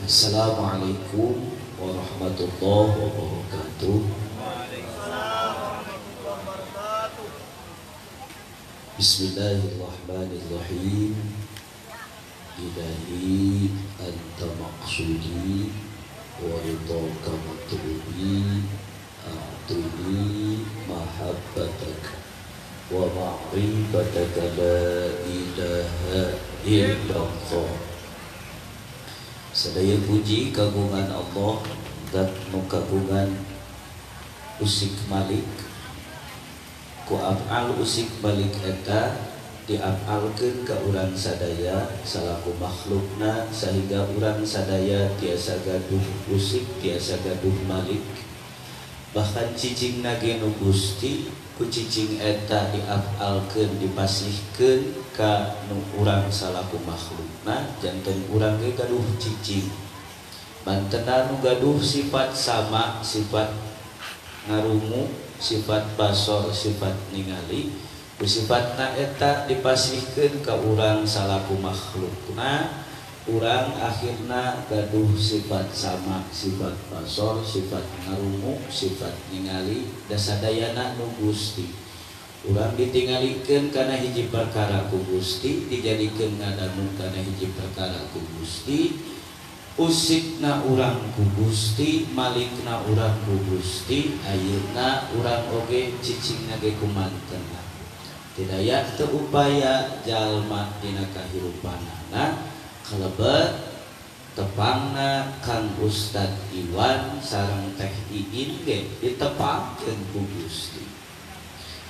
Assalamualaikum warahmatullahi wabarakatuh. Waalaikumsalam warahmatullahi wabarakatuh. Bismillahirrahmanirrahim. Ilahi anta maqsudi wa ridhaka matlubi, a'tini mahabbatak wa ma'rifataka, la ilaha illallah. Sadaya puji kagungan Allah, dat nu kagungan usik malik. Ku af'al usik malik eta diaf'alkeun ka urang sadaya salaku makhlukna, sehingga urang sadaya tiasa gaduh usik, tiasa gaduh malik. Bahkan cicingna ge nu Gusti, ku cicing eta diaf'alkeun, dipasihkeun ka nu urang salaku makhlukna, janten urang ge gaduh cicing. Mantena nu gaduh sifat sama, sifat ngarungu, sifat basor, sifat ningali, ku sifatna eta dipasihkeun ka urang salaku makhlukna, urang akhirna gaduh sifat sama, sifat basor, sifat ngarungu, sifat ningali, dasadayana nu Gusti. Urang ditinggalikeun kana hiji perkara ku Gusti, dijadikeun ngadamu kana hiji perkara ku Gusti, usikna urang ku Gusti, malikna urang ku Gusti, ayeuna urang oge cicingna ge kumantena. Tidaya teu upaya jalma dina kahirupanana kalebet tepangna Kang Ustad Iwan sareng Teh Iin ge ditepangkeun ku Gusti.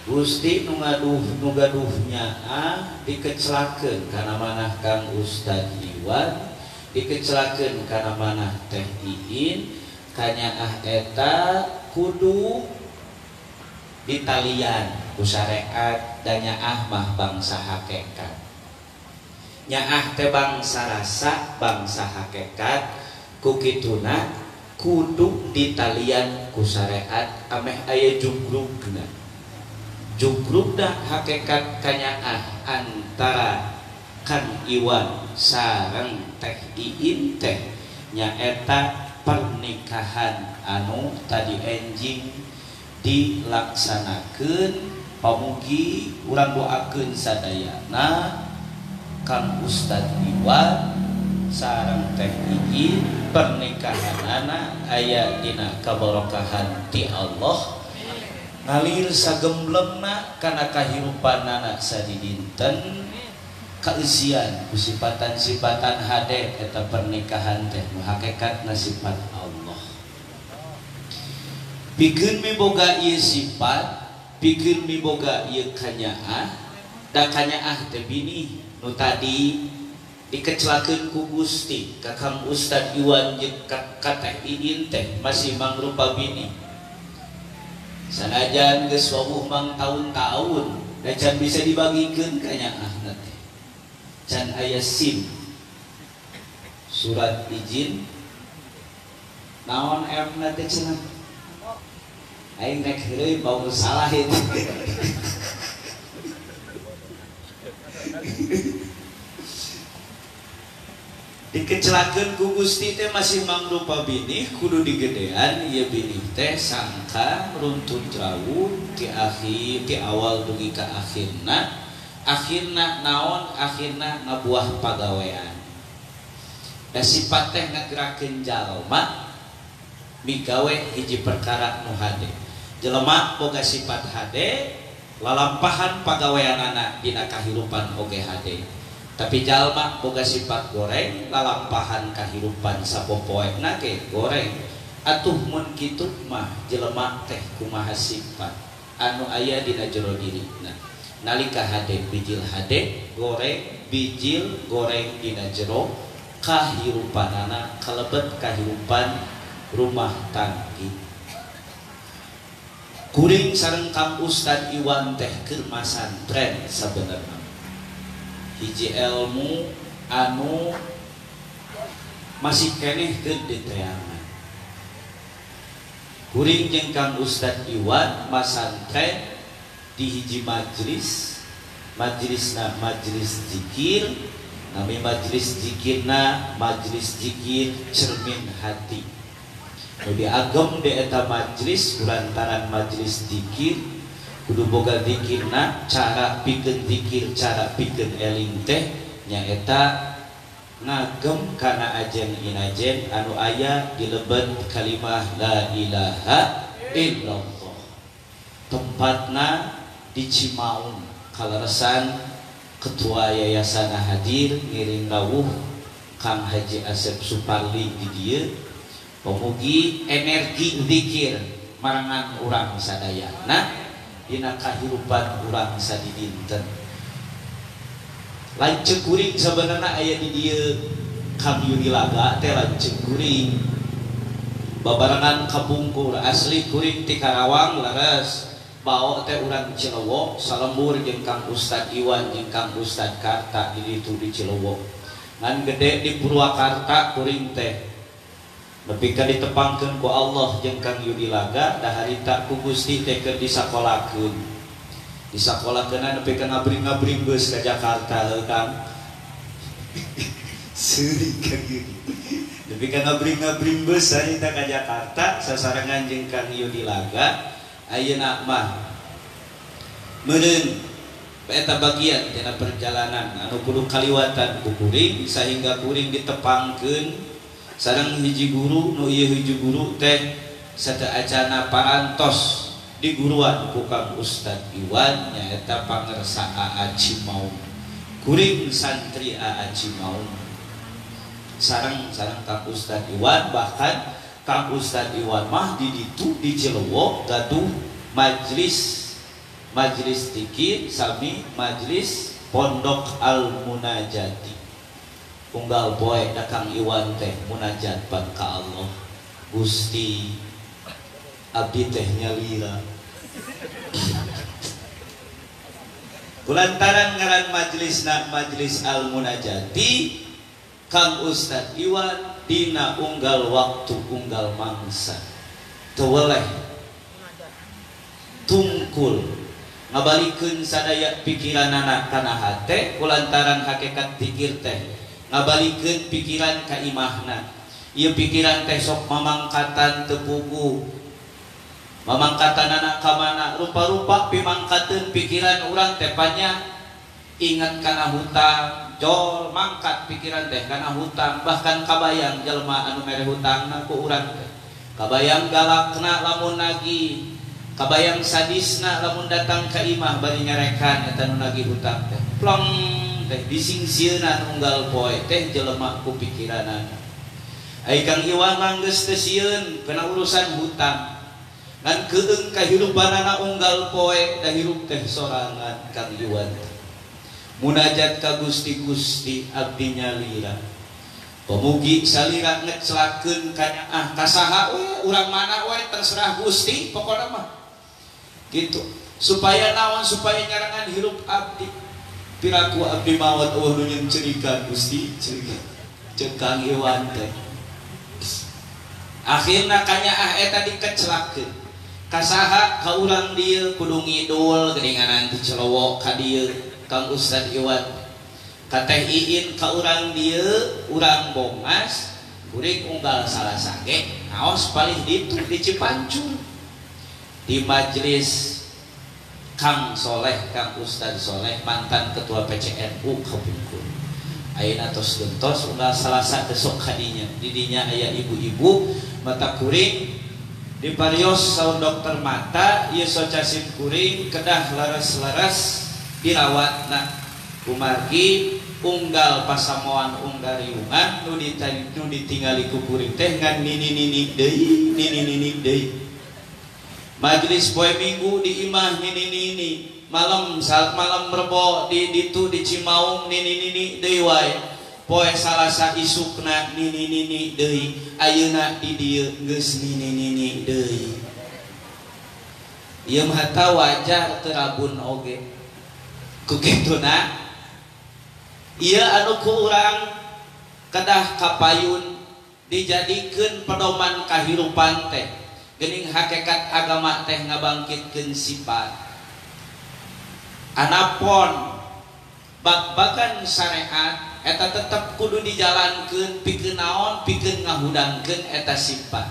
Gusti nu ngaduh nu gaduh nyaah dikecelakeun kana manah Kang Ustad Iwan, dikecelakeun kana manah Teh Iin, kanyaah eta kudu ditalian ku syariat dan nyaah mah bangsa hakikat. Nyaah teh bangsa rasa, bangsa hakikat, ku kituna kudu ditalian ku syariat ameh aya jugrugna. Jugrugna hakikat kanyaah antara Kang Iwan sareng Teh Iin teh nyaeta pernikahan anu tadi enjing dilaksanakeun. Pamugi urang doakeun sadayana Kang Ustad Iwan sareng Teh Iin pernikahanana aya dina kabarokahan ti Allah, ngalir sagemblengna kana kahirupanana sadidinten, kaeusian ku sipatan-sipatan hade eta pernikahan teh nu hakikatna sifat Allah. Pikeun miboga ieu sifat, pikeun miboga ieu kanyaah, da kanyaah teh bini nu tadi dikecelakeun ku Gusti ka Kang Ustad Iwan jeung ka Teh Iin teh masih mangrupa bini. Sanajan geus wawuh mang taun-taun da can bisa dibagikeun kanyaahna teh. Can aya SIM, surat izin naon M na teh cenah. Aing rek heureuy bau salah ieu. Dikecelakeun ku Gusti teh masih mangrupa binih, kudu digedean ieu binih teh sangka runtut rawuh ti akhir ti awal dugi ka akhirna. Akhirna naon? Akhirna ngabuah pagawean. Da sifat teh ngagerakeun jalma migawe hiji perkara nu hade. Jelema boga sifat hade, lalampahan pagaweanana dina kahirupan oge hade. Tapi jalma boga sifat goreng, lalampahan kahirupan sapopoena ge goreng. Atuh mun kitu mah jelema teh kumaha sifat anu aya dina jero dirina. Nalika hade bijil hade, goreng bijil goreng dina jero kahirupanana kalebet kahirupan rumah tangga. Kuring sareng Kang Ustad Iwan teh keur masantren sabenerna. Hiji ilmu anu masih keneh keur diteangan. Kuring jeung Kang Ustad Iwan masantren di hiji majelis, majelisna majelis zikir, Nami majelis zikirna majelis zikir cermin hati. Nu diagem di eta majelis kulantaran majelis zikir kudu boga zikirna cara pikeun zikir cara pikeun eling teh nyaeta ngagem kana ajen inajen anu aya di lebet kalimah la ilaha illallah. Tempatna di Cimaung kaleresan ketua yayasan hadir ngiring rawuh Kang Haji Asep Suparli di dieu. Pemugi energi zikir marangan urang sadayana dina kahirupan urang sadidinten. Lanceuk kuring sebenarnya aya di dieu Kang Yudi Laga teh lanceuk kuring babarengan kapungkur asli kuring ti Karawang leres bao teh urang Cilewok salembur jeung Kang Ustad Iwan jeung Kang Ustad Karta di ditu di Cilewok ngan gede di Purwakarta kuring teh nepi ka ditepangkeun ku Allah jeung Kang Yudi Laga da harita ku Gusti teh keur disakolakeun disakolakeunna nepi ka ngabring-ngabring geus ka Jakarta heuh Kang seuri Kang Yudi nepi ka ngabring-ngabring geus harita ka Jakarta sasarengan jeung Kang Yudi Laga ayeuna mah meureun eta bagian tina perjalanan anu kudu kaliwatan ku kuring sehingga kuring ditepangkeun sareng hiji guru nu ieu hiji guru teh sateuacana parantos di guruan ku Kang Ustad Iwan nyaeta pangersa AA Cimaung kuring santri AA Cimaung sareng sareng Kang Ustad Iwan bahkan Kang Ustad Iwan mah di ditu di Cilewok gaduh majelis majelis zikir sami majelis pondok al munajati unggal poe da Kang Iwan teh munajat pan ka Allah Gusti abdi teh nyalira kulantaran ngaran majelisna majelis al munajati Kang Ustad Iwan dina unggal waktu unggal mangsa teu weleh tungkul ngabalikeun sadaya pikiranana kana hate kulantaran hakikat zikir teh ngabalikeun pikiran ka imahna ieu pikiran teh sok mamangkatan teu puguh mamangkatanana ka mana rupa-rupa pimangkateun pikiran urang teh panya ingat kana hutang jol mangkat pikiran teh kana hutang bahkan kabayang jelema anu mere hutangna ku urang teh kabayang galakna lamun nagih kabayang sadisna lamun datang ka imah bari nyarekan eta nu nagih hutang teh plong teh disingsieunan unggal poe teh jelema ku pikiranana ai Kang Iwan mah geus teu sieun kana urusan hutang ngan keung kahirupanana unggal poe da hirup teh sorangan Kang Iwan munajat ka Gusti Gusti abdi nyalira pemugi salira ngecelakeun kanyaah ka saha we urang mana we terserah Gusti pokona mah gitu supaya naon supaya nyarangan hirup abdi piraku abdi mawat eueuh nu nyencerikan Gusti ceuk Kang Iwan teh akhirna kanyaah eta dikecelakeun ka saha ka urang dieu kudu ngidul geuninganan ti Cilewok ka dieu Kang Ustad Iwan ka Teh Iin ka urang dieu urang Bongas kuring unggal salasa ge ngaos palih ditu di Cipancur di majelis Kang Soleh Kang Ustad Soleh mantan ketua PCNU kapungkur ayeuna tos gentos unggal salasa besok kadinya didinya aya ibu-ibu mata kuring di parios saun dokter mata ieu soca sim kuring kedah leres-leres dirawatna kumargi unggal pasamoan unggal riungan nu ditingali ku kuring teh ngan nini-nini deui nini-nini deui majelis poe Minggu di imah nini-nini malam malam Rebo di ditu di Cimaung nini-nini deui wae poe Salasa isukna nini-nini deui ayeuna di dieu geus nini-nini deui ieu mah wajar teu rabun oge ku kituna ieu anu ku urang kedah kapayun dijadikeun pedoman kahirupan teh geuning hakikat agama teh ngabangkitkeun sifat anapon bag-bagan syariat eta tetep kudu dijalankeun pikeun naon pikeun ngahudangkeun eta sifat.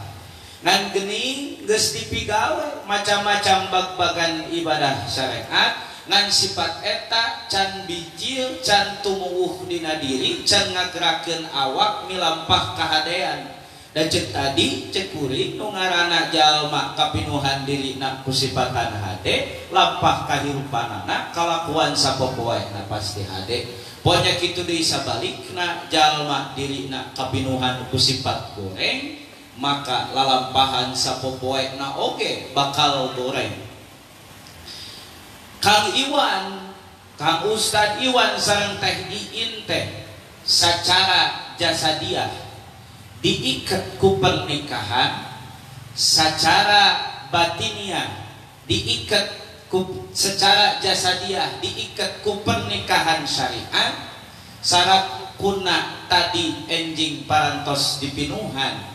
Ngan geuning geus dipigawe macam-macam bag-bagan ibadah syariat ngan sifat eta can bijil can tumuwuh dina diri can ngagerakeun awak milampah kahadean. Dan cek tadi cek kuring nu ngaranna jalma kapinuhan dirina ku sifatan hade lampah kahirupanana kalakuan sapopoena pasti hade. Ponya kitu deui sabalikna jalma dirina kapinuhan ku sifat goreng maka lalampahan sapopoena oge bakal goreng. Kang Iwan, Kang Ustad Iwan sareng Teh Iin teh sacara jasadiah diikat ku pernikahan, secara batiniah diikat ku, secara jasadiah diikat ku pernikahan syariat, syarat kuna tadi enjing parantos dipinuhan.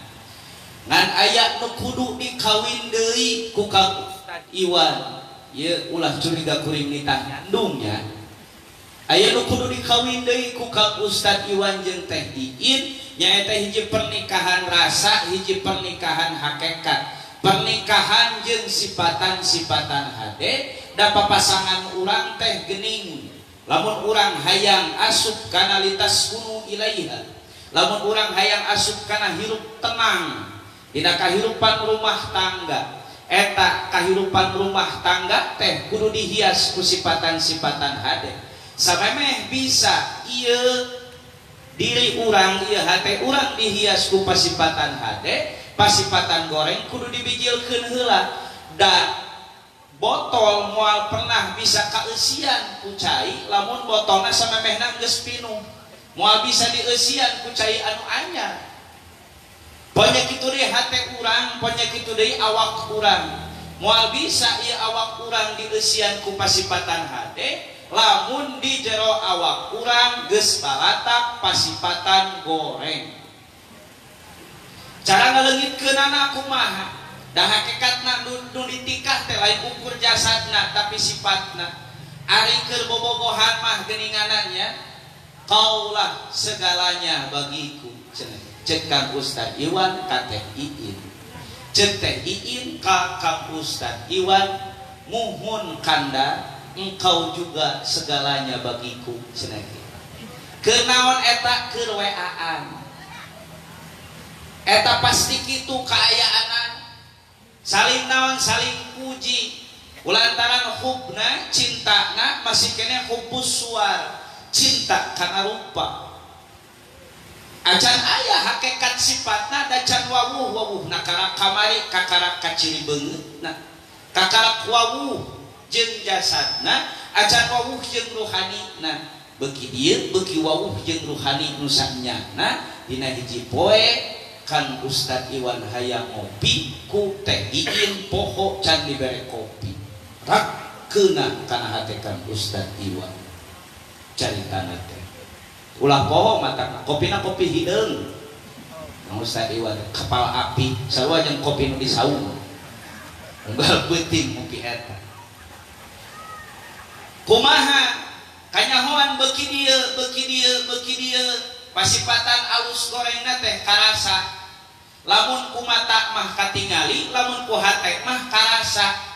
Ngan aya nu kudu dikawin deui ku Kang Ustad Iwan. Ieu ulah curiga kuring nitah nyandungnya. Aya nu kudu dikawin deui ku Kang Ustad Iwan jeung Teh Iin nyaeta hiji pernikahan rasa, hiji pernikahan hakikat. Pernikahan jeung sifatan-sifatan hade da papasangan urang teh geuning. Lamun urang hayang asup kana litas kunu ilaiha. Lamun urang hayang asup kana hirup tenang dina kahirupan rumah tangga. Eta kahirupan rumah tangga teh kudu dihias ku sifatan-sifatan hade. Samemeh bisa ieu diri urang ieu hate urang dihias ku pasipatan hade, pasipatan goreng kudu dibijilkeun heula. Da botol moal pernah bisa kaeusian ku cai lamun botolna samemehna geus pinuh. Moal bisa dieusian ku cai anu anyar. Ponya kitu deui hate urang, ponya kitu deui awak urang. Moal bisa ieu awak urang dieusian ku pasipatan hade lamun di jero awak urang geus balatak pasipatan goreng. Cara ngaleungitkeunana kumaha? Da hakikatna nu ditikah teh lain ukur jasadna tapi sifatna. Ari keur bobogohan mah geuninganannya kaulah segalanya bagiku. Cek Kang Ustad Iwan ka Teh Iin. Cek Teh Iin ka Kang Ustad Iwan muhun kanda engkau juga segalanya bagiku cenah. Kenaon eta keur WA-an. Eta pasti kitu kaayaanana. Saling naon saling puji. Ulantaran hubna cintana masih keneh hubbus suar, cinta kana rupa. Acan aya hakikat sifatna da can wawuh wawuhna kana kamari kakara kaciri beungeutna. Kakara wawuh jeung jasadna acan wawuh jeung ruhanina. Beuki dieu beuki wawuh jeung ruhani nu sanyana dina hiji poe Kang Ustad Iwan hayang ngopi ku Teh Iin poho can dibere kopi. Rak keuna kana hate Kang Ustad Iwan. Caritana teh ulah poho matakna kopina kopi hideung. Kang Ustad Iwan kapal api sarua jeung kopi nu disaung. Unggal peuting ngopi eta. Kumaha kanyahoan beuki dieu beuki dieu beuki dieu pasipatan alus gorengna teh karasa. Lamun ku mata mah katingali, lamun ku hate mah karasa.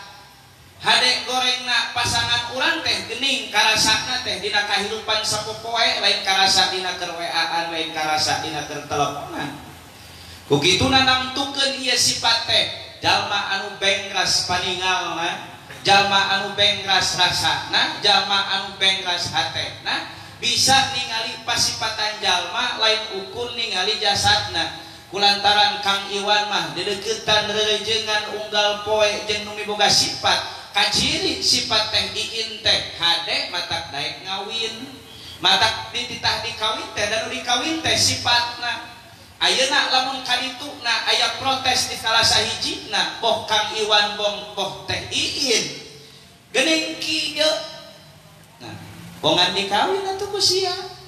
Hade gorengna pasangan urang teh geuning karasana teh dina kahirupan sapopoe lain karasa dina keur WA-an lain karasa dina keur teleponan. Ku kituna nangtukeun ieu sifat teh jalma anu bengras paningalna, jalma anu bengras rasana, jalma anu bengras hatena bisa ningali pasipatan jalma lain ukur ningali jasadna. Kulantaran Kang Iwan mah dedeukeutan reurejengan unggal poe jeung nu miboga sifat kaciri sifat Teh Iin teh hade matak daek ngawin matak dititah dikawin teh dan nu dikawin teh sifatna. Ayeuna lamun kadituna aya protes di salah sahijina boh Kang Iwan bong boh Teh Iin geuning kieu. Nah, bongan dikawin atuh ku sia.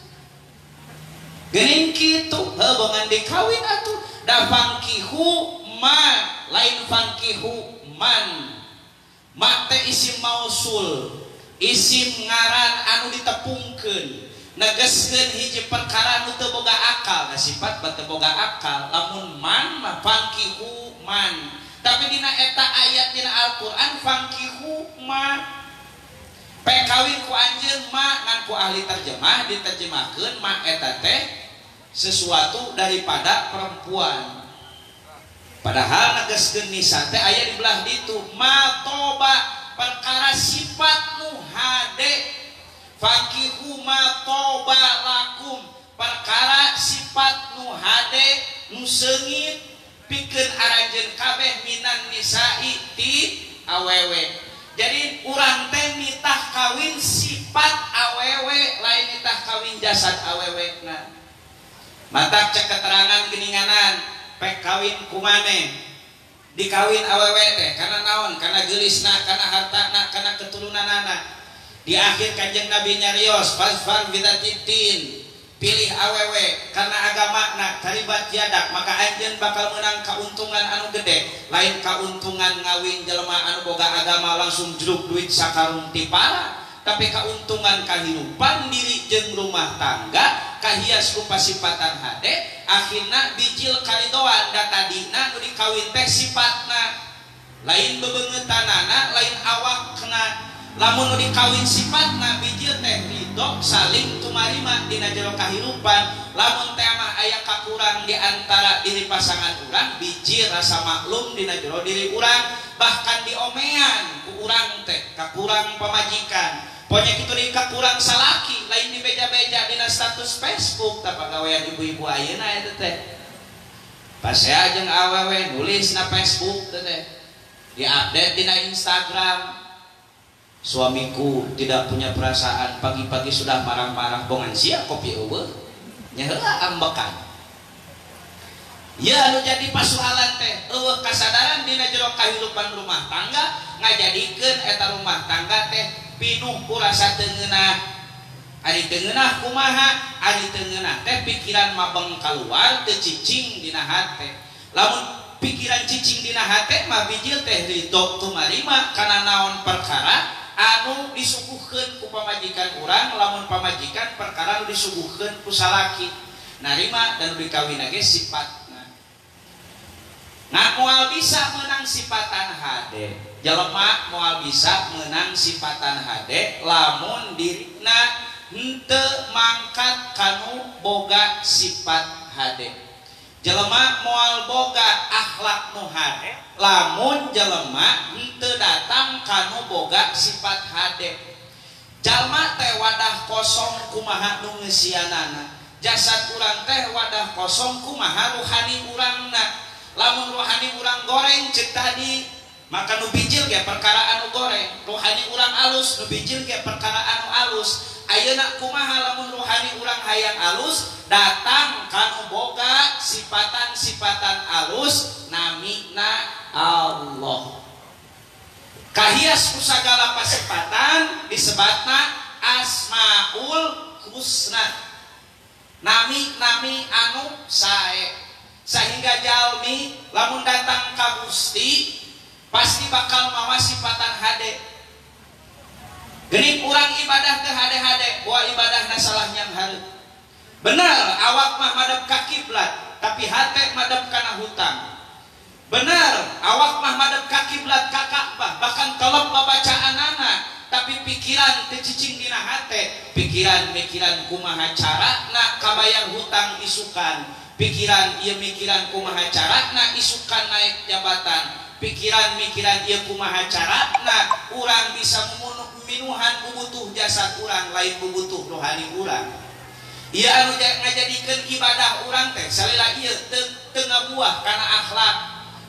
Geuning kitu heuh bongan dikawin atuh da fangkihu ma lain fangkihu man. Ma teh isim mausul, isim ngaran anu ditepungkeun. Negeskeun hiji perkara nu teu boga akal, da sifat mah teu boga akal. Lamun man mah fankihu man. Tapi dina eta ayat dina Al-Qur'an fankihu ma. Pek kawin ku anjeun ma ngan ku ahli terjemah diterjemahkeun ma eta teh sesuatu daripada perempuan. Padahal negeskeun nisa teh aya di belah ditu ma toba perkara sifat nu hade. Fankihu ma toba lakum perkara sifat nu hade nu seungit pikeun aranjeun kabeh minan nisa'i ti awewe. Jadi urang teh nitah kawin sifat awewe lain nitah kawin jasad awewe na. Matak cek keterangan geninganan pek kawin kumane dikawin awewe teh kana naon, kana geulisna, kana hartana, kana keturunanana. Di akhir Kanjeng Nabi nyarios fasfar bidatitin pilih awewe karena agama taribat jadak maka anjeun bakal menang keuntungan anu gede lain keuntungan ngawin jelema anu boga agama langsung jeruk duit sakarung tipara tapi keuntungan kahirupan diri jeung rumah tangga kahias ku pasipatan hade akhirna bijil karidoan da tadina nu dikawin teh sifatna lain bebeungeutanana lain awakna. Lamun nu dikawin sifatna bijil teh ridho saling tumarima dina jero kahirupan. Lamun teh mah aya kakurang di antara diri pasangan urang bijil rasa maklum dina jero diri urang bahkan diomean ku urang teh kakurang pamajikan. Ponya kitu di kakurang salaki lain dibeja-beja dina status Facebook tah pagawean ibu-ibu ayeuna eta teh. Pasea jeung awewe nulis na Facebook teh teh. Diupdate dina Instagram. Suamiku tidak punya perasaan, pagi-pagi sudah marah-marah, bongan sia kopi eueuh nya heula ambekan. Ya anu jadi pasualan teh eueuh kasadaran dina jero kahirupan rumah tangga ngajadikeun eta rumah tangga teh pinuh ku rasa teu ngeunah. Ari teu ngeunah kumaha? Ari teu ngeunah teh pikiran mabeng kaluar teu cicing dina hate. Lamun pikiran cicing dina hate mah bijil teh ridho tumarima kana naon perkara anu disuguhkeun ku pamajikan urang lamun pamajikan perkara anu disuguhkeun ku salaki narima dan dikawin ge sifatna. Nah moal bisa menang sifatan hade jelema moal bisa menang sifatan hade lamun dirina henteu mangkat kanu boga sifat hade. Jelema moal boga akhlak nu hade lamun jelema henteu datang kanu boga sifat hade. Jalma teh wadah kosong kumaha nu ngeusianana, jasad urang teh wadah kosong kumaha ruhani urangna. Lamun ruhani urang goreng ceuk tadi maka nu bijil ge perkara anu goreng, ruhani urang alus nu bijil ge perkara anu alus. Ayeuna kumaha lamun ruhani urang hayang alus datang kanu boga sifatan-sifatan alus namina Allah. Kahias ku sagala pasifatan disebatna Asmaul Husna. Nami-nami anu sae. Sehingga jalmi lamun datang ka Gusti pasti bakal mawa sifatan hade. Geuning urang ibadah teh hade-hade, boa ibadahna salah nyang hareup. Benar awak mah madep ka kiblat, tapi hate madep kana hutang. Benar awak mah madep ka kiblat ka Ka'bah, bahkan telep babacaanana, tapi pikiran teu cicing dina hate, pikiran mikiran kumaha carana kabayar hutang isukan, pikiran ieu mikiran kumaha carana isukan naik jabatan, pikiran mikiran ieu kumaha carana urang bisa minuhan bubutuh jasad urang lain bubutuh rohani urang. Ieu anu ngajadikeun ibadah urang teh salila ieu teu ngabuah kana akhlak.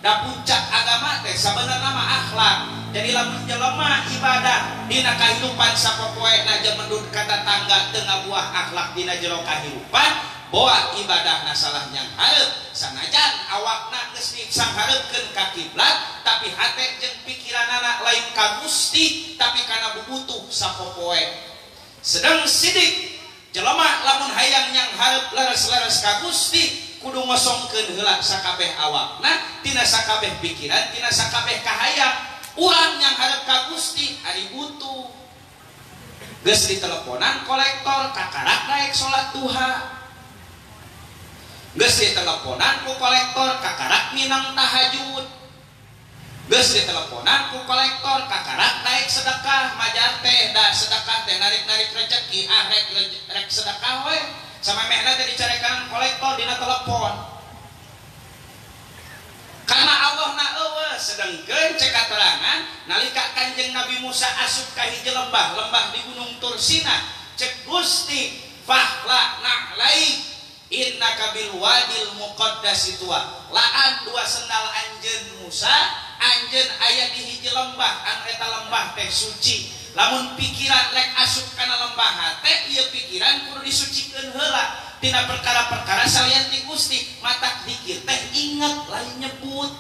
Da puncak agama teh sabenerna mah akhlak. Jadi lamun jelema ibadah dina kahirupan sapopoena jeung mendut ka tatangga teu ngabuah akhlak dina jero kahirupan, boa ibadahna salah nyang hareup. Sanajan awakna geus disanghareupkeun ka kiblat, tapi hate jeung pikiranana lain ka Gusti, tapi kana bubutuh sapopoe. Sedang sidik jelema lamun hayang nyang hareup leres-leres ka Gusti kudu ngosongkeun heula sakabeh awakna tina sakabeh pikiran tina sakabeh kahayang. Urang nyang hareup ka Gusti ari butuh. Geus diteleponan kolektor kakarak naik salat duha. Geus diteleponan ku kolektor kakarak minang tahajud. Geus diteleponan ku kolektor kakarak naik sedekah majar teh da sedekah teh narik-narik rezeki ah rek sedekah we sama mehna teh dicarekan kolektor dina telepon. Karena Allah na eueuh sedengkeun cek katerangan nalika Kanjeng Nabi Musa asup ka hiji lembah, lembah di Gunung Tursina, cek Gusti fahla na'lai innaka bil wadil muqaddas tuwa. Laan dua sendal anjeun Musa, anjeun aya di hiji lembah, anu eta lembah teh suci. Lamun pikiran rek asup kana lembah hate, ieu pikiran kudu disucikeun heula tina perkara-perkara salian ti Gusti. Matak dikir teh inget lain nyebut.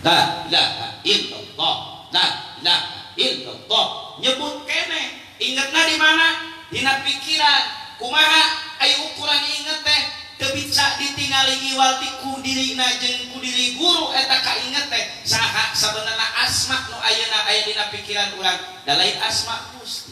La ilaha illallah, la ilaha illallah. Nyebut keneh, ingetna di mana? Dina pikiran. Kumaha aya ukuran inget teh teu bisa ditingali iwal ti ku dirina jeung ku diri guru eta kainget teh saha sabenerna asma nu ayeuna aya dina pikiran urang da lain asma Gusti.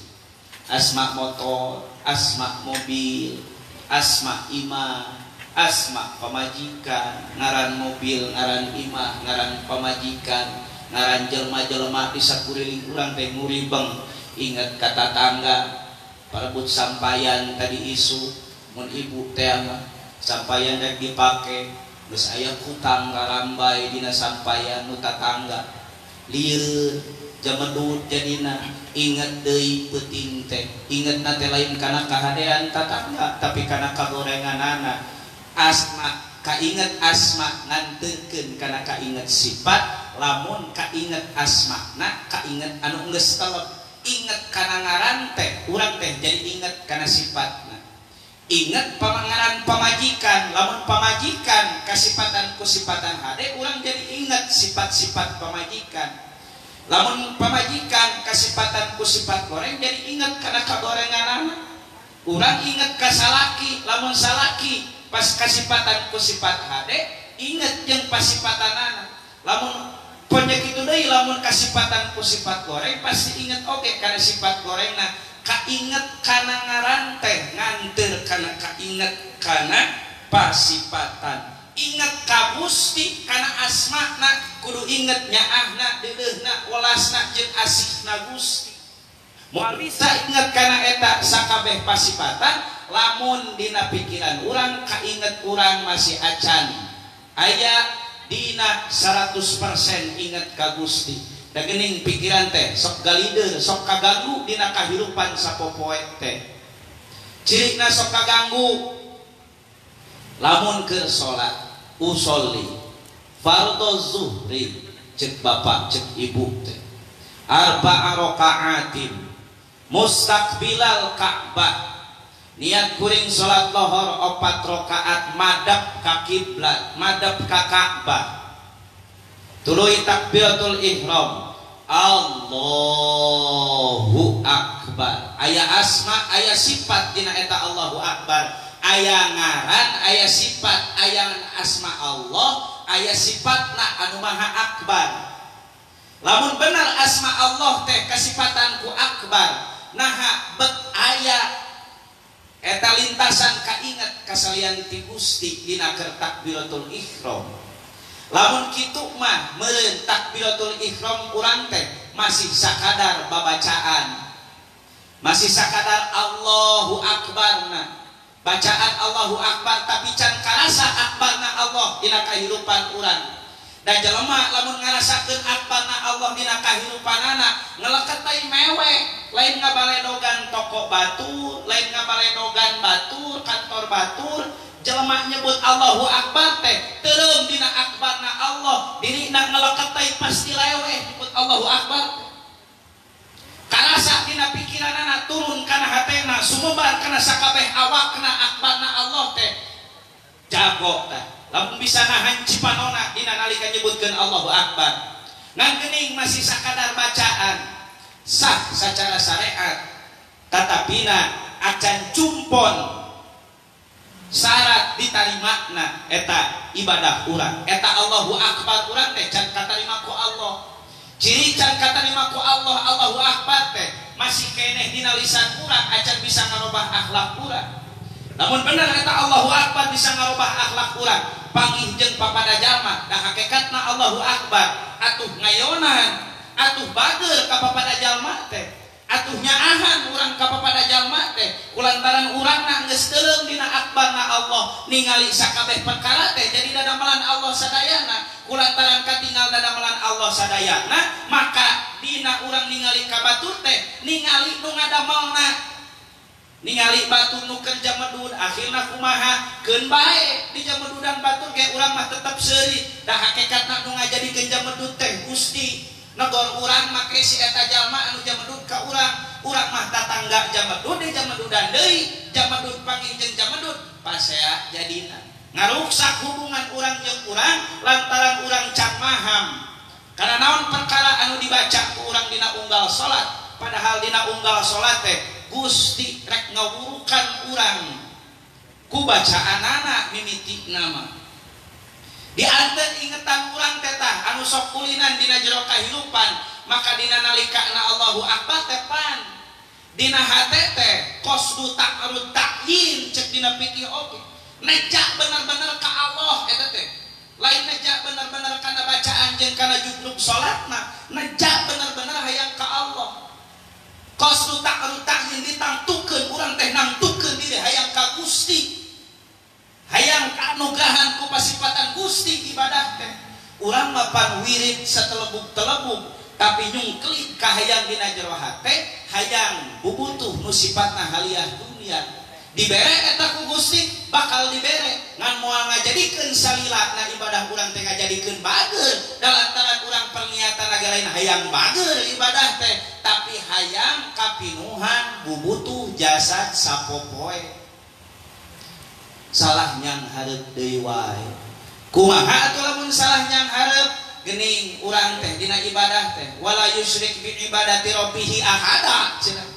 Asma motor, asma mobil, asma imah, asma pamajikan, ngaran mobil, ngaran imah, ngaran pamajikan, ngaran jelma-jelma di sakuriling urang teh nguribeng. Ingat kata tangga parebut sampayan tadi isu mun ibu teh mah sampayan rek dipake geus aya kutang ngarambai dina sampayan nu tatangga lieur jamedut jadina. Ingat deui peuting teh, ingetna teh lain kana kahadean tatangga tapi kana kagorenganana. Asma kainget asma nganteurkeun kana kainget sifat, lamun kainget asmana kainget anu geus telep. Inget kana ngaran teh urang teh jadi inget kana sifatna. Inget pamangaran pamajikan, lamun pamajikan kasipatan ku sifatan hade urang jadi inget sifat-sifat pamajikan. Lamun pamajikan kasipatan ku sifat goreng jadi inget kana kagorenganana. Urang inget ka salaki, lamun salaki pas kasipatan ku sifat hade inget jeung pasipatanana. Lamun ponya kitu deui lamun kasipatan ku sifat goreng pasti inget oge kana sifat gorengna. Kainget kana ngaran teh nganteur kana kainget kana pasipatan. Inget ka Gusti kana asmana kudu inget nyaahna deudeuhna welasna jeung asihna Gusti. Moal bisa inget kana eta sakabeh pasipatan lamun dina pikiran urang kainget urang masih acan aya dina 100% inget ka Gusti. Da geuning pikiran teh sok galideur sok kaganggu dina kahirupan sapopoe teh. Cirina sok kaganggu lamun keur salat usolli fardhu zuhri cek bapak cek ibu teh arba'a raka'atin mustaqbilal Ka'bah. Niat kuring salat lohor 4 rakaat madhab ka kiblat, madhab ka Ka'bah. Tuluy takbiratul ihram, Allahu akbar. Aya asma, aya sifat dina eta Allahu akbar. Aya ngaran, aya sifat, aya asma Allah, aya sifatna anu maha akbar. Lamun benar asma Allah teh kasipatan ku akbar, naha bet aya eta lintasan kainget kasalian ti Gusti dina keur takbiratul ihram. Lamun kitu mah meureun takbiratul ihram urang teh masih sakadar babacaan, masih sakadar Allahu akbarna. Bacaan Allahu akbar tapi can karasa akbarna Allah dina kahirupan urang. Dan jelema lamun ngarasakeun akbarna Allah dina kahirupanana ngeleket teh mewek, lain ngabaledogan toko batur, lain ngabaledogan batur, kantor batur. Jelema nyebut Allahu akbar teh teureum dina akbarna Allah, dirina ngeleket teh pasti leweh nyebut Allahu akbar. Karasa dina pikiranana turun kana hatena sumebar kana sakabeh awakna akbarna Allah teh jago teh. Lamun bisa nahan cipanona dina nalika nyebutkeun Allahu akbar. Ngan geuning masih sakadar bacaan sah secara syariat tatapina acan cumpon syarat ditarimana eta ibadah urang. Eta Allahu akbar urang teh can katarima ku Allah. Ciri can katarima ku Allah Allahu akbar teh masih keneh dina lisan urang acan bisa ngarobah akhlak urang. Lamun bener eta Allahu Akbar bisa ngarobah akhlak urang, panggih jeung papada jalma, da hakikatna Allahu Akbar atuh ngayonan, atuh bager ka papada jalma teh, atuh nyaahan urang ka papada jalma teh, kulantaran urangna geus teuleum dina akbarna Allah, ningali sakabeh perkara teh jadi dadamelan Allah sadayana, kulantaran katingal dadamelan Allah sadayana, maka dina urang ningali ka batur teh, ningali nu ngadamelna, ningali batur nu keur jamedud akhirna kumaha keun bae di jamedudan batur ge urang mah tetep seuri, da hakikatna nu ngajadikeun jamedud teh Gusti. Negor urang make si eta jalma anu jamedud ka urang, urang mah tatangga jamedud di jamedudan deui, jamedud panggih jeung jamedud pasea jadina. Ngaruksak hubungan urang jeung urang lantaran urang can maham. Karena naon perkara anu dibaca ku urang dina unggal salat, padahal dina unggal salat teh Gusti rek ngawurukan urang ku bacaanana mimiti nama. Di anten ingetan urang teh tah anu sok kulinan dina jero kahirupan, maka dina nalikana Allahu Akbar teh pan dina hate teh qasdu ta'rud ta'yin cek dina fikih oge neja bener-bener ka Allah eta teh lain neja bener-bener kana bacaan jeung kana jugruk salatna, neja bener-bener hayang ka Allah. Qasdu ta'rud ta'yin ditangtukeun urang teh nangtukeun diri hayang ka Gusti, hayang kanugrahan ku pasipatan Gusti ibadah teh. Urang mah pan wirid satelebug-telebug tapi nyungklit ka hayang dina jero hate, hayang bubutuh nu sipatna haliah dunia. Dibere eta ku Gusti bakal dibere, ngan moal ngajadikeun salila na ibadah urang teh ngajadikeun bager, da lantaran urang perniatan agak lain hayang bager ibadah teh, tapi hayang kapinuhan bubutuh jasad sapopoe. Salah nyang hareup deui wae. Kumaha atuh lamun salah nyang hareup? Geuning urang teh dina ibadah teh wala yusyrik bi ibadati rabbih ahada cenah.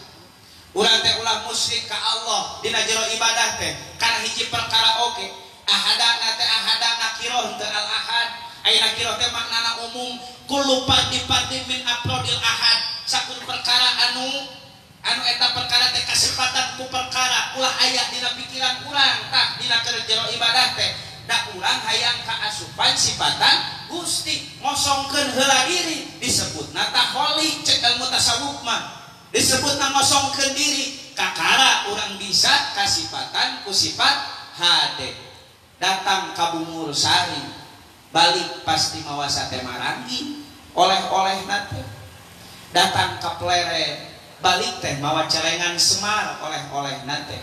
Urang teh ulah musyrik ka Allah dina jero ibadah teh kana hiji perkara oge. Ahada na teh ahada nakiroh teu al ahad. Aya nakiroh teh maknana umum, kullu pardi min afrodil ahad. Sakur perkara anu eta perkara teh kasipatan ku perkara ulah aya dina pikiran urang tah dina keur jero ibadah teh da urang hayang kaasupan sipatan Gusti ngosongkeun heula diri disebutna taholi cek ilmu tasawuf mah disebutna ngosongkeun diri kakara urang bisa kasipatan ku sifat hade datang ka Bungur Sari balik pasti mawa sate marangi oleh-oleh teh datang ka Pleret balik teh mawa celengan Semar oleh-oleh nate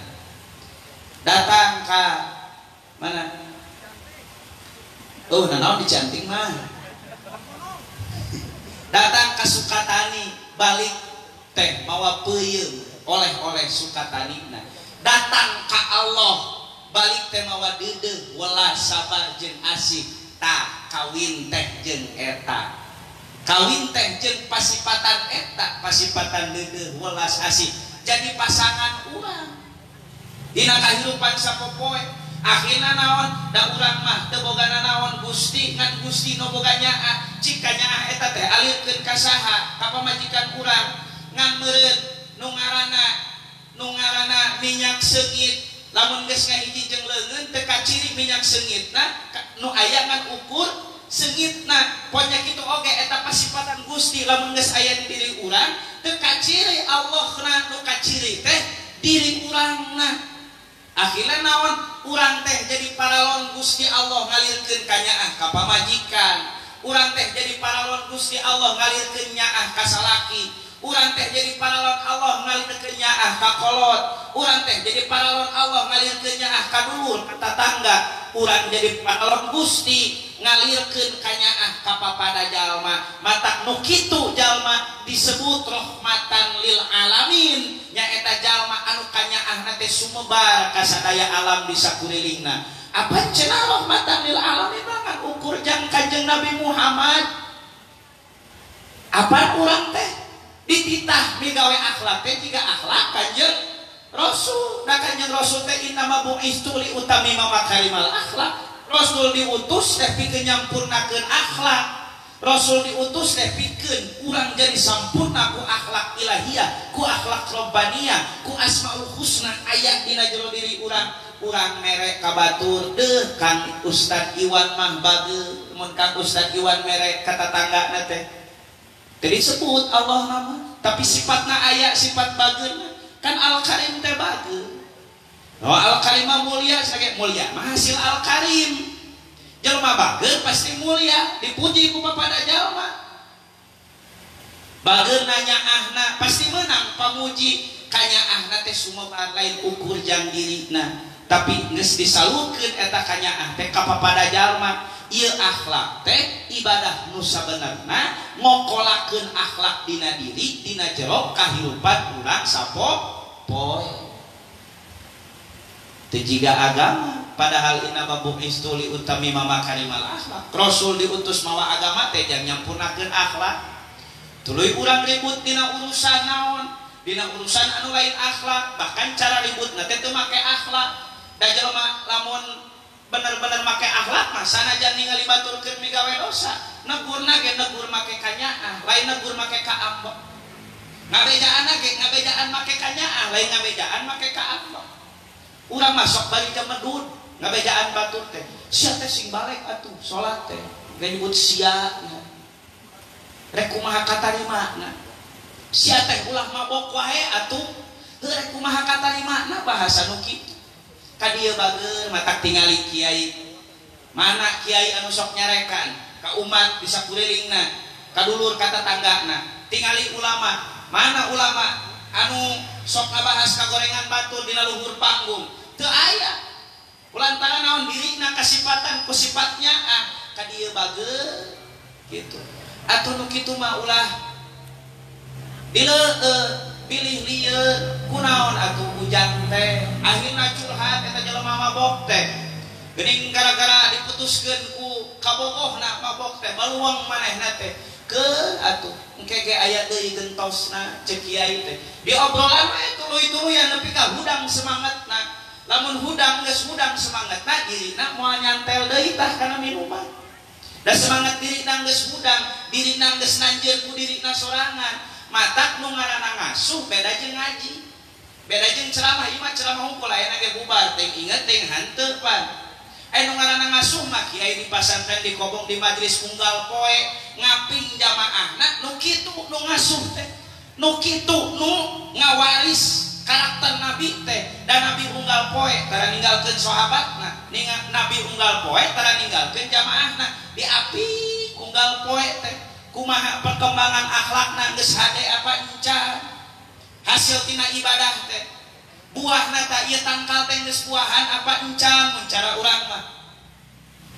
datang ka mana oh nanaon dicanting mah datang ka Sukatani balik teh mawa peuyeum oleh-oleh Sukatani nah datang ka Allah balik teh mawa deudeuh welas sabar jeung asih tah kawin teh jeung eta kawin teh jeung pasipatan eta pasipatan deudeuh welas asih jadi pasangan urang dina kahirupan sapopoe akhirna naon da urang mah teu boga nanaon Gusti ngan Gusti nu boga nyaah cik kanyaah eta teh alirkeun ka saha ka pamajikan urang ngan meureun nu ngaranna minyak seungit lamun geus ngahiji jeung leungeun teu kaciri minyak seungitna nu aya ngan ukur sengitna ponya kitu oge eta pasipatan Gusti lamun geus aya di diri urang teu kaciri Allahna nu kaciri teh diri urangna akhirna naon urang teh jadi paralon Gusti Allah ngalirkeun kanyaah ka pamajikan urang teh jadi paralon Gusti Allah ngalirkeun nyaah ka salaki urang teh jadi paralon Allah ngalirkeun nyaah ka kolot urang teh jadi paralon Allah ngalirkeun nyaah ka dulur ka tatangga urang jadi paralon Gusti ngalirkeun kanyaah ka papada jalma matak nu kitu jalma disebut rahmatan lil alamin nyaeta jalma anu kanyaahna teh sumebar ka sadaya alam di sakurilingna apa cenah rahmatan lil alamin mah ukur jang Kanjeng Nabi Muhammad apa urang teh dititah migawe akhlak teh jiga akhlak Kanjeng Rasul da Kanjeng Rasul teh innama bu'istu li utamima makarimal akhlak Rasul diutus teh pikeun nyampurnakeun akhlak. Rasul diutus teh pikeun urang jadi sampurna ku akhlak ilahiyah, ku akhlak robbaniyah, ku asmaul husna aya dina jero diri urang. Urang mere ka batur deuh Kang Ustad Iwan mah bageul, mun Kang Ustad Iwan mere ka tatanggana teh. Teu disebut Allah nama, tapi sifatna aya sifat bageulna. Kan Al-Karim teh bageul. Oh, Al-Karim mah mulia, sage mulia mah hasil Al-Karim. Jelma bager pasti mulia, dipuji ku papada jalma. Bager nanya ahna pasti menang pamuji, kanyaahna teh sumebar lain ukur jang dirina, tapi geus disalurkeun eta kanyaah teh ka papada jalma. Ieu akhlak teh ibadah nu sabenerna ngokolakeun akhlak dina diri, dina jero kahirupan urang sapopoe. Teu jiga agama. Padahal inna bu'istu li utammima makarimal akhlak. Rasul diutus mawa agama teh jang nyampurnakeun akhlak. Tuluy urang ribut dina urusan naon? Dina urusan anu lain akhlak, bahkan cara ributna teh teu make akhlak. Da jelema lamun bener-bener make akhlak mah sanajan ningali batur keur migawe dosa, negurna ge negur make kanyaah, lain negur make kaambek. Ngabejaanna ge ngabejaan make kanyaah, lain ngabejaan make kaambek. Urang masuk bari jemedud ngabejaan batur teh sia teh sing balek atuh salat teh ge nyebut sia rek kumaha katarimana sia teh ulah mabok wae atuh heuh rek kumaha katarimana bahasa nu kitu ka dieu bager matak tingali kiai mana kiai anu sok nyarekan ka umat di sakurilingna ka dulur ka tatanggana tingali ulama mana ulama anu sok ngabahas kagorengan batur dina luhur panggung teu aya kulantaran naon dirina kasipatan ku sifatnya ah ka dieu bager gitu atuh nu kitu mah ulah dileueut pilih lieu kunaon atuh ujang teh akhirna curhat eta jelema mabok teh geuning gara-gara diputuskeun ku kabogohna mabok teh baluang manehna teh ke atuh engke ge aya deui gentosna ceuk kiai teh di obrolan we tuluy-tuluyan nepi ka hudang semangatna. Lamun hudang geus hudang semangatna dirina moal nyantel deui tah kana minuman. Da semangat dirina geus hudang, dirina geus nanjeun ku dirina sorangan. Matak nu ngaranna ngasuh beda jeung ngaji. Beda jeung ceramah, ieu mah ceramah hungkul aya ge bubar teh inget teh hanteu pan. Aya nu ngaranna ngasuh mah kiai di pasantren di kobong di majelis unggal poe ngaping jamaahna nu kitu nu ngasuh teh. Nu kitu nu ngawaris karakter Nabi teh dan Nabi unggal poe tara ninggalkeun sahabatna, Nabi unggal poe tara ninggalkeun jamaahna, diapi unggal poe teh kumaha perkembangan akhlakna geus hade apa encan hasil tina ibadah teh buahna tah ieu tangkal teh geus buahan apa encan mun cara urang mah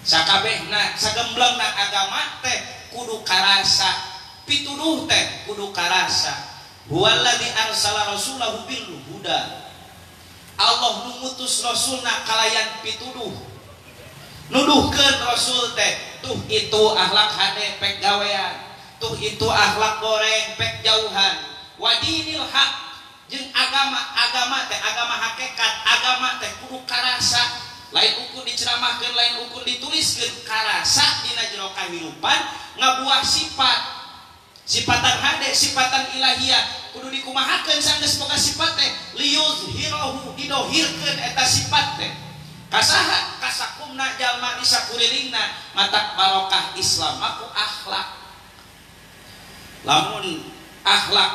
sakabehna sagemblengna agama teh kudu karasa pituduh teh kudu karasa. Huwallazi arsala rasulahu bil huda. Allah mengutus rasulna kalayan pituduh. Nuduhkeun rasul teh, tuh itu akhlak hade pek gawean, tuh itu akhlak goreng pek jauhan. Wadinil haq jeung agama, agama teh agama hakikat, agama teh kudu karasa. Lain ukur diceramahkeun, lain ukur dituliskeun, karasa dina jero kahirupan ngabuah sifat. Sifatan hade, sifatan ilahiyah kudu dikumahakeun sanggeus boga sifat teh liyuzhirahu didohirkeun eta sifat teh kasaha kasakumna jalma di sakurilingna matak barokah Islam ku akhlak. Lamun akhlak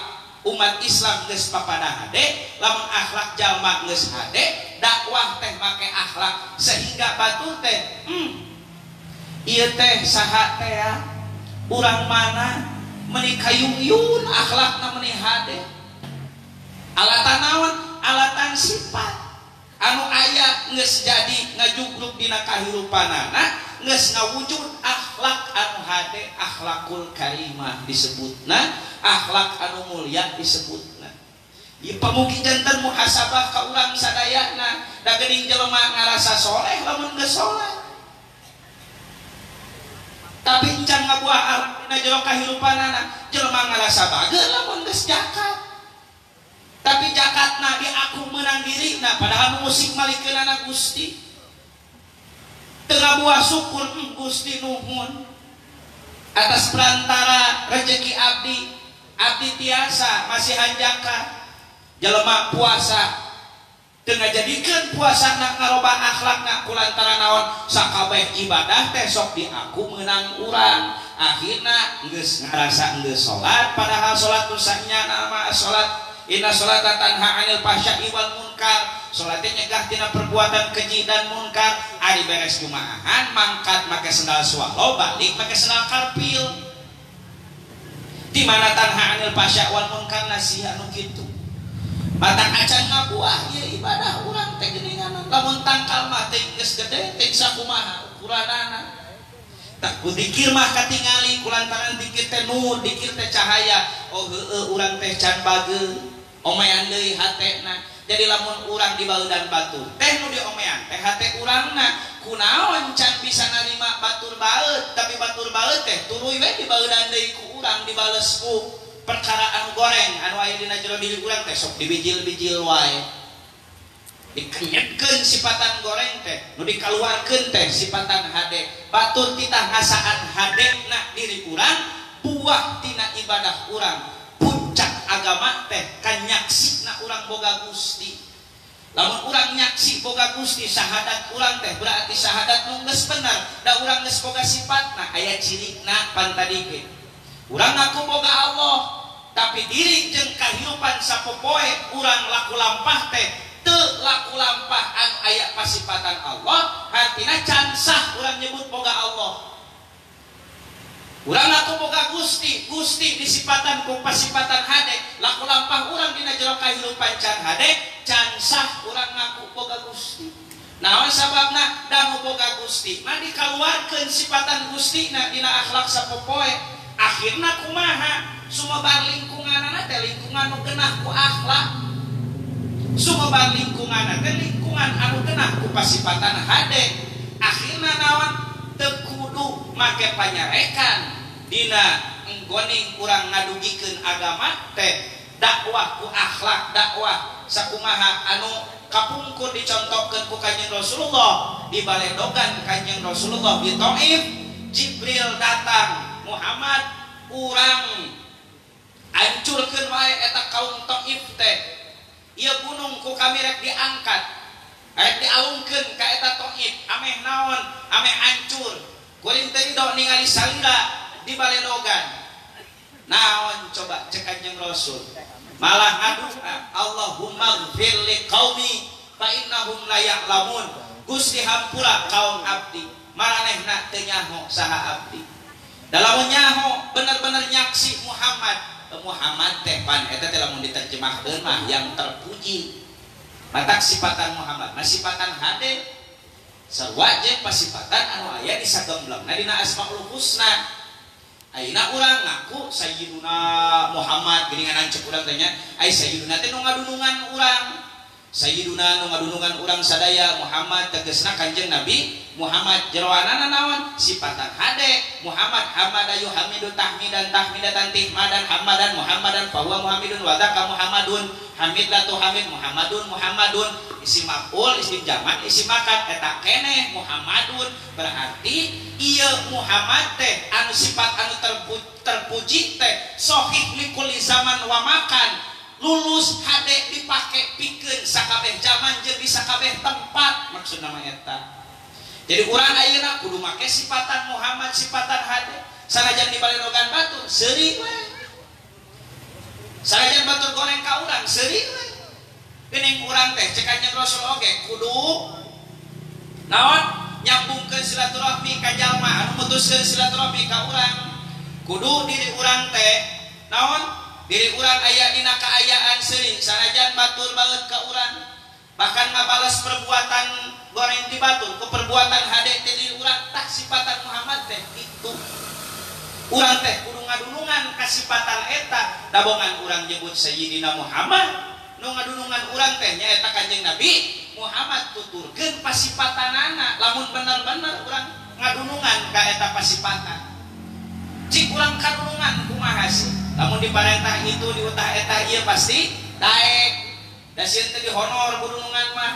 umat Islam geus papada hade, lamun akhlak jalma geus hade, dakwah teh make akhlak sehingga batur teh ieu teh saha teh ya urang mana meni kayung-yun akhlakna meni hade alatan naon alatan sifat anu aya geus jadi ngajugruk dina kahirupanana geus ngawujud akhlak anu hade akhlakul karimah disebutna akhlak anu mulia disebutna. Ieu pamugi janten muhasabah ka urang sadayana da geuning jelema ngarasa soleh lamun geus soleh tapi encan ngabuah dina jero kahirupanana jelema ngarasa bager lamun geus zakat tapi zakatna diaku meunang dirina padahal musik malikeunana Gusti teu ngabuah syukur Gusti nuhun Atas perantara rezeki abdi, abdi tiasa masih hanjaka jelema puasa teu ngajadikeun puasana ngarobah akhlakna kulantaran naon sakabeh ibadah teh sok diaku meunang urang akhirna geus ngarasa geus salat padahal salat nu sanyana mah salat inna salata tanha 'anil fahsya'i wal munkar salat teh nyegah tina perbuatan keji dan munkar ari beres jumaahan mangkat make sendal swallow balik make sendal karpil di mana tanha 'anil fahsya' wal munkar nasihat nu kitu matak acan ngabuah ieu ibadah urang teh geuningan lamun tangkal mah teh geus gede teh sakumaha ukuranana tak ku dikir mah katingali kulantaran dikir teh nur dikir teh cahaya oh heueuh urang teh can bageung omean deui hatena jadi lamun urang dibaudan batur teh nu diomean teh hate urangna kunaon can bisa narima batur baeut tapi batur baeut teh tuluy we dibaudan deui ku urang dibales ku perkara anu goreng anu aya dina jero diri urang teh sok dibijil-bijil wae dikenyetkeun sipatan goreng teh nu dikaluarkeun teh sipatan hade batur titah ngasaan hadena diri urang buah tina ibadah urang puncak agama teh kanyaksina urang boga Gusti lamun urang nyaksi boga Gusti syahadat urang teh berarti syahadat nu geus bener da urang geus boga sifatna aya cirina pan tadi ge urang ngaku boga Allah tapi diri jeung kahirupan sapopoe urang laku lampah teh teu laku lampah anu aya pasipatan Allah hartina can sah urang nyebut boga Allah urang ngaku boga Gusti Gusti disipatan ku pasipatan hade laku lampah urang dina jero kahirupan can hade can sah urang ngaku boga Gusti naon sababna da boga Gusti mah dikaluarkeun sipatan Gustina dina akhlak sapopoe akhirna kumaha sumebar lingkunganana teh lingkungan nu genah ku akhlak sumebar lingkunganana teh lingkungan anu genah ku pasipatan hade akhirna naon teu kudu make panyarekan dina enggoning urang ngadugikeun agama teh dakwah ku akhlak dakwah sakumaha anu kapungkur dicontohkeun ku Kanjeng Rasulullah di baledogan Kanjeng Rasulullah di Thaif Jibril datang Muhammad urang hancurkeun wae eta kaum Thaif teh ieu gunung ku kami rek diangkat rek dialungkeun ka eta Thaif ameh naon ameh hancur kuring teh ridho ningali salira di baledogan naon coba cek Kanjeng Rasul malah ngadoa Allahumma gfir li qaumi fa innahum la ya'lamun Gusti hampura kaum abdi maranehna teu nyaho saha abdi dalam nyaho bener-bener nyaksi Muhammad Muhammad teh pan eta teh lamun diterjemahkeun mah yang terpuji matak sipatan Muhammad mah sipatan hade sarua jeung pasipatan anu aya di sagemblengna dina Asmaul Husna ayeuna urang ngaku Sayyiduna Muhammad geuningan cek urang teh nya ai Sayyiduna teh nu ngadunungan urang Sayyiduna nu ngadunungan urang sadaya Muhammad tegasna Kanjeng Nabi Muhammad jeroanana naon sipatan hade Muhammad hamada yuhamidu tahmidan tahmidatan tihmadan hamadan Muhammadan fahuwa Muhammadun wa dzaka Muhammadun hamid la tuhamid Muhammadun Muhammadun isim maf'ul isim jamak isim makan eta keneh Muhammadun berarti ieu Muhammad teh anu sifat anu terpuji teh sahih likulli zaman wa makan lulus hade dipake pikeun sakabeh zaman jeung di sakabeh tempat maksudna mah eta. Jadi urang ayeuna kudu make sipatan Muhammad sipatan hade sanajan dibaledogan batur seuri we sanajan batur goreng ka urang seuri we geuning urang teh cek Kanjeng Rasul oge kudu naon nyambungkeun silaturahmi ka jalma anu mutuskeun silaturahmi ka urang kudu diri urang teh naon diri urang aya dina kaayaan seuri sanajan batur baeut ka urang bahkan ngabales perbuatan goreng ti batur ku perbuatan hade teh diri urang tah sipatan Muhammad teh kitu urang teh kudu ngadunungan ka sipatan eta dabongan urang nyebut Sayyidina Muhammad nu ngadunungan urang teh nyaeta Kanjeng Nabi Muhammad tuturkeun pasipatanana lamun bener-bener urang ngadunungan ka eta pasipatan cik urang kadunungan kumaha sih lamun diparentah itu diutah eta ieu pasti daek da sieun teh dihonor ku dunungan mah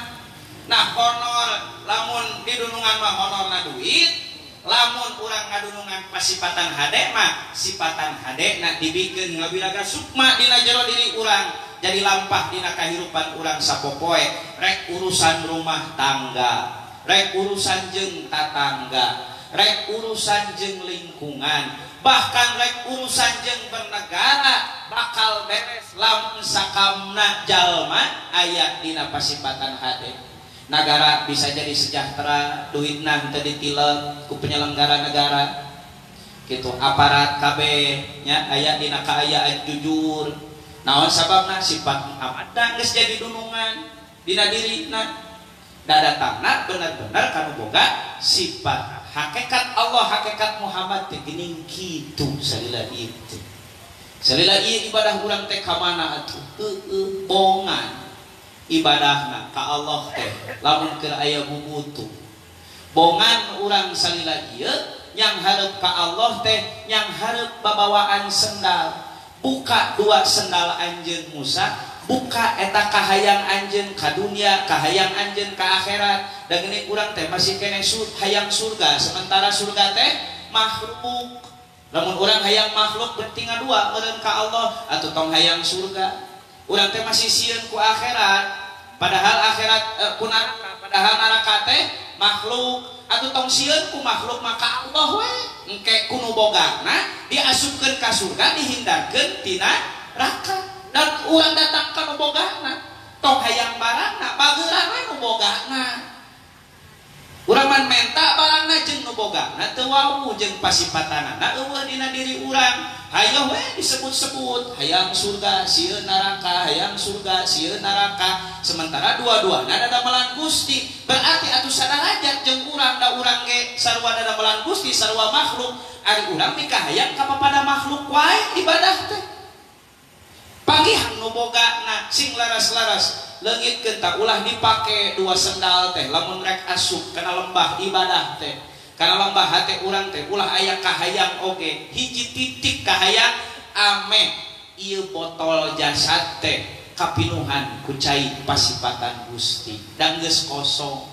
nah honor lamun di dunungan mah honorna duit Lamun urang ngadunungan pasipatan hade mah sipatan hade na dibikeun ngawilaga sukma dina jero diri urang jadi lampah dina kahirupan urang sapopoe rek urusan rumah tangga rek urusan jeung tatangga rek urusan jeung lingkungan bahkan rek urusan jeung bernegara bakal beres lamun sakamna jalma aya dina pasipatan hade. Nagara bisa jadi sejahtera, duitna henteu ditilep ku penyelenggara negara gitu, aparat KB nya aya dina kaayaan jujur. Naon sababna sifat amadna geus jadi dunungan dina dirina. Da datangna bener-bener kanu boga sifat hakikat Allah, hakikat Muhammad teh geuning kitu salila ieu teh. Salila ieu ibadah urang teh ka mana atuh? Heueuh bongan ibadahna ka Allah teh lamun keur aya bubutuh. Bongan urang salila ieu yang hareup ka Allah teh yang hareup babawaan sendal. Buka dua sendal anjeun Musa, buka eta kahayang anjeun ka dunia, kahayang anjeun ka akhirat. Dan ini urang teh masih keneh hayang surga, sementara surga teh makhluk. Lamun urang hayang makhluk berarti ngadua meureun ka Allah atuh tong hayang surga. Urang teh masih sieun ku akhirat, padahal akhirat ku neraka, padahal neraka teh makhluk. Atuh tong sieun ku makhluk maka Allah we engke ku nu bogana diasupkeun ka surga dihindarkeun tina neraka. Dan urang datang ka nu bogana tong hayang barangna bageuran we nu bogana. Urang man menta barangna jeung nu bogana teu wawuh jeung pasipatanana eueuh dina diri urang. Hayoh we disebut-sebut hayang surga sieun neraka, hayang surga sieun neraka, sementara dua-duana dadamelan Gusti. Berarti atuh sadarajat jeung urang da urang ge sarua dadamelan Gusti sarua makhluk. Ari urang mikahayang ka papada makhluk wae ibadah teh. Panggihan nu bogana sing laras-laras leungitkeun tah ulah dipake dua sendal teh lamun rek asup kana lembah ibadah teh. Kana lembah hate urang teh ulah aya kahayang oge hiji titik kahayang ameh ieu botol jasad teh kapinuhan ku cai pasipatan Gusti dan geus kosong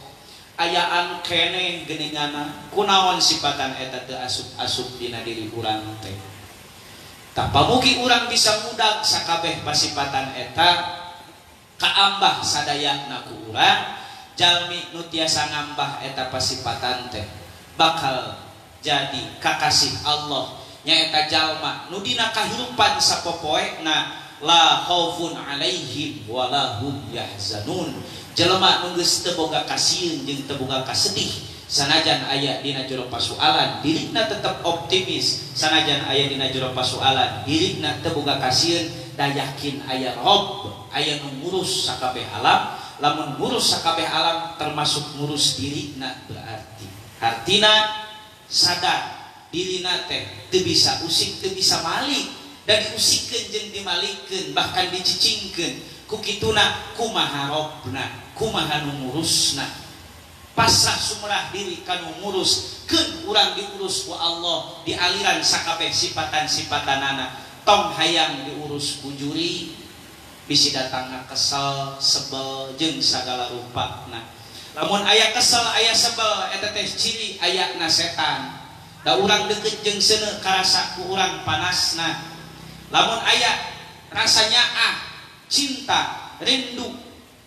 ayaan keneh geuninganna kunaon sipatan eta teu asup-asup dina diri urang teh. Tah pamugi urang bisa mudag sakabeh pasipatan eta kaambah sadayana ku urang jalmi nu tiasa ngambah eta pasipatan teh bakal jadi kakasih Allah nyaeta jalma nu dina kahirupan sapopoena la khaufun alaihim wala hum yahzanun. Jelema nu geus teu boga kasieun jeung teu boga kasedih sanajan aya dina jero pasualan dirina tetep optimis, sanajan aya dina jero pasualan dirina teu boga kasieun da yakin aya Rob, aya nu ngurus sakabeh alam. Lamun ngurus sakabeh alam termasuk ngurus dirina berarti hartina sadar dirina teh teu bisa usik teu bisa malik dan diusikeun jeung dimalikeun bahkan dicicingkeun ku kituna kumaha Robna kumaha nu ngurusna. Pasrah sumrah diri kanu ngurus keun urang diurus ku Allah di aliran sakabeh sipatan-sipatanana. Tong hayang diurus ku juri bisi datangna kesel sebel jeung sagala rupana. Lamun aya kesel aya sebel eta teh ciri ayana setan. Da urang deukeut jeung seuneu karasa ku urang panasna. Lamun aya rasa nyaah, cinta, rindu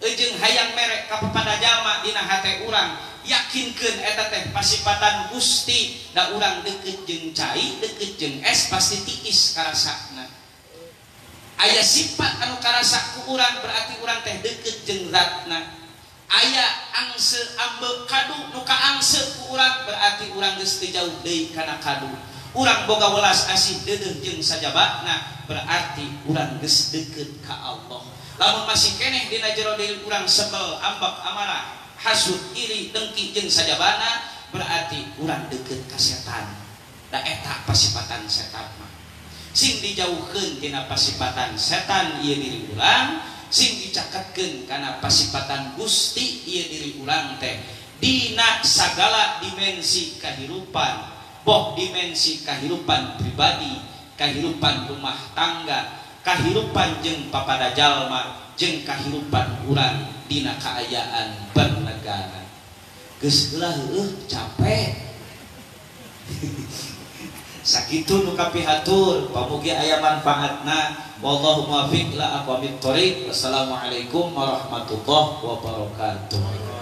jeung hayang merek ka papada jalma dina hate urang, yakinkeun eta teh pasipatan Gusti. Da urang deukeut jeung cai, deukeut jeung es pasti tiis karasana. Aya sifat anu karasa ku urang berarti urang teh deukeut jeung zatna. Aya angse ambek kadu nu kaangse ku urang berarti urang geus teu jauh deui kana kadu. Urang boga welas asih deudeuh jeung sajabana berarti urang geus deukeut ka Allah. Lamun masih keneh dina jero diri urang sebel, ambek, amarah, hasud, iri, dengki jeung sajabana berarti urang deukeut ka setan. Da eta pasipatan setan mah. Sing dijauhkeun tina pasipatan setan ieu diri urang, sing dicaketkeun kana pasipatan Gusti ieu diri urang teh dina sagala dimensi kahirupan, boh dimensi kahirupan pribadi, kahirupan rumah tangga, kahirupan jeung papada jalma, jeung kahirupan urang dina kaayaan bernegara. Geus heula heueuh capek. Sakitu nu kapihatur, pamugi aya manfaatna. Wallahu muwaffiq ila aqwamit thoriq. Wassalamualaikum warahmatullahi wabarakatuh.